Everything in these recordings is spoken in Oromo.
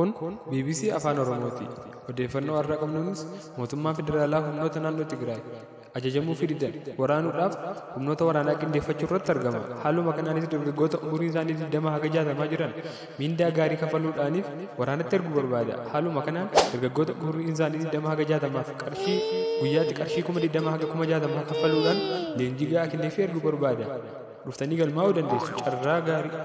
Kun BBC Afaan Oromooti. Odeeffannoo har'a qabnuunis mootummaan federaalaa humnoota naannoo Tigraay ajajamuufii didan waraanuudhaaf humnoota waraanaa qindeeffachuu irratti argama. Haaluma kanaanis dargaggoota umuriin isaanii 20 haga 60 jiran miindaa gaarii kafaluudhaaniif waraanatti erguu barbaada. Haaluma kanaan dargaggoota umuriin isaanii 20 haga 60f qarshii guyyaatti qarshii 20,000 haga 60,000 kaffaluudhaan leenjii gahaa kenneefii erguu barbaada. Dhuftanii galmaa'uu dandeessu. Carraa gaarii!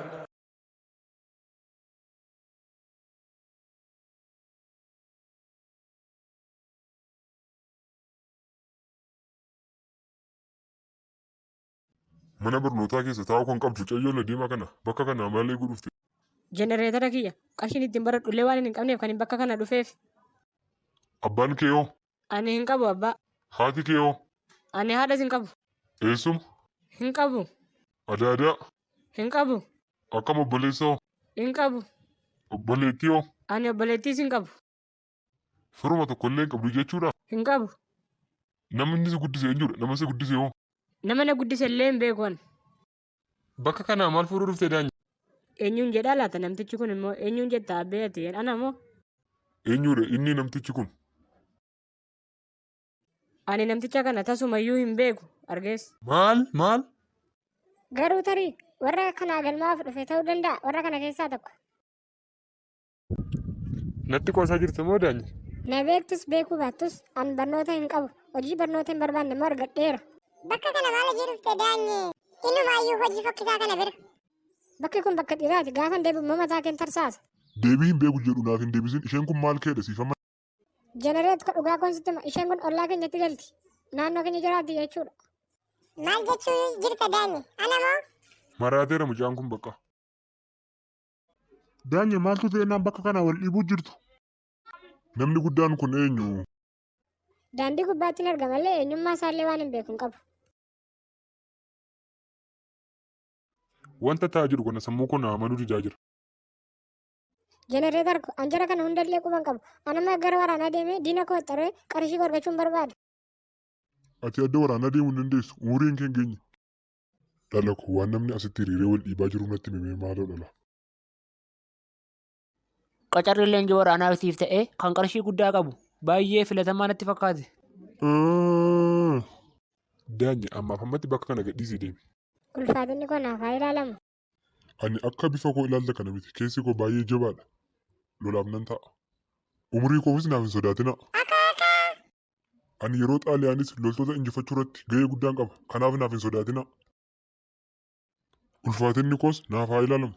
Mana barnootaa keessa taa'uu kan qabdu mucayyoo deemaa kana bakka kanaa maal eeguu dhufte? Jenereetara kiyya qarshiin ittiin baradhullee waan hin qabneef kan hin bakka kana dhufeef. Abbaan kee hoo? Ani hin qabu abbaa. Haati kee hoo? Ani haadhas hin qabu. Eessuma? Hin qabu. Adaadaa? Hin qabu. Akkam obboleessa hoo? Hin qabu. Obboleettii hoo? Ani obboleettiis hin qabu. Firuma tokkollee hin qabdu jechuudha? Hin qabu. Namni si guddise eenyudha? Nama si guddise hoo? Nama na guddise illee hin beeku ani. Bakka kanaa maal fuudhuu dhufte daanya? Eenyuun jedhaa laata namtichi kun immoo eenyuun jetta abbee ati ana moo? Eenyudha inni namtichi kun? Ani namticha kana tasumayyuu hin beeku argees. Maal maal? Garuu tarii warra kanaa galmaa'uuf dhufe ta'uu danda'a warra kana keessaa tokko. Natti qoosaa jirta moo daanya? Na beektus beekuu baattus an barnoota hin qabu. Hojii barnoota hin barbaanne immoo argadheera. Bakka kana maal hojii dhufte daanye? Inumaayyuu hojii fokkisaa kana bira. Bakki kun bakka dhiiraati. Gaafan deebi'u immoo mataa keen tarsaasa. Deebii hin beeku jedhu naaf hin deebisin. Isheen kun maal keedha siif amma? Jenereet ko dhugaa koon sitti hima. Isheen kun ollaa keenyatti galti. Naannoo keenya jiraatti jechuudha. Maal jechuu jirta daanye? Ana moo? Maraateera mucaan kun bakka. Daanye maaltu ta'ennaan bakka kana wal dhiibuu jirtu? Namni guddaan kun eenyu? Daandii gubbaatti hin arga malee eenyummaa isaallee waan hin beeku hin qabu. Wanta ta'aa jiru kana sammuu koo na amanuu didaa jira. Jenereetar ko an jara kana hundallee quba hin qabu. An amma gara waraanaa deemee diina koo waxxaree qarshii koo argachuun barbaada. Ati adda waraanaa deemuu hin dandeessu. Umuriin kee hin geenye. Dhala koo waan namni asitti hiriiree wal dhiibaa jiru natti himimee maaloo dhala. Qacarri leenjii waraanaa siif ta'ee kan qarshii guddaa qabu baay'ee filatamaa natti fakkaate. Daanye ammaaf ammatti bakka kana gadhiisii deemi. Ulfaatinni koo naaf haa ilaalamu. Ani akka bifa koo ilaalta kana miti. Keessi koo baay'ee jabaadha. Lolaaf nan ta'a. Umurii koofis naaf hin sodaatinaa. Ani yeroo Xaaliyaanis loltoota injifachuu irratti gahee guddaan qaba. Kanaaf naaf hin sodaatinaa. Ulfaatinni koos naaf haa ilaalamu.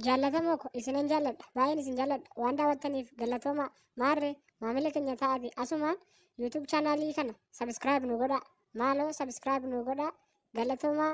Jaallatamoo ko isinan jaalladha. Baay'een isin jaalladha. Waan daawwattaniif galatoomaa. Maarree maamila keenya ta'aati. Asumaan YouTube chaanaalii kana subscribe nu godhaa. Maaloo subscribe nu godhaa. Galatoomaa.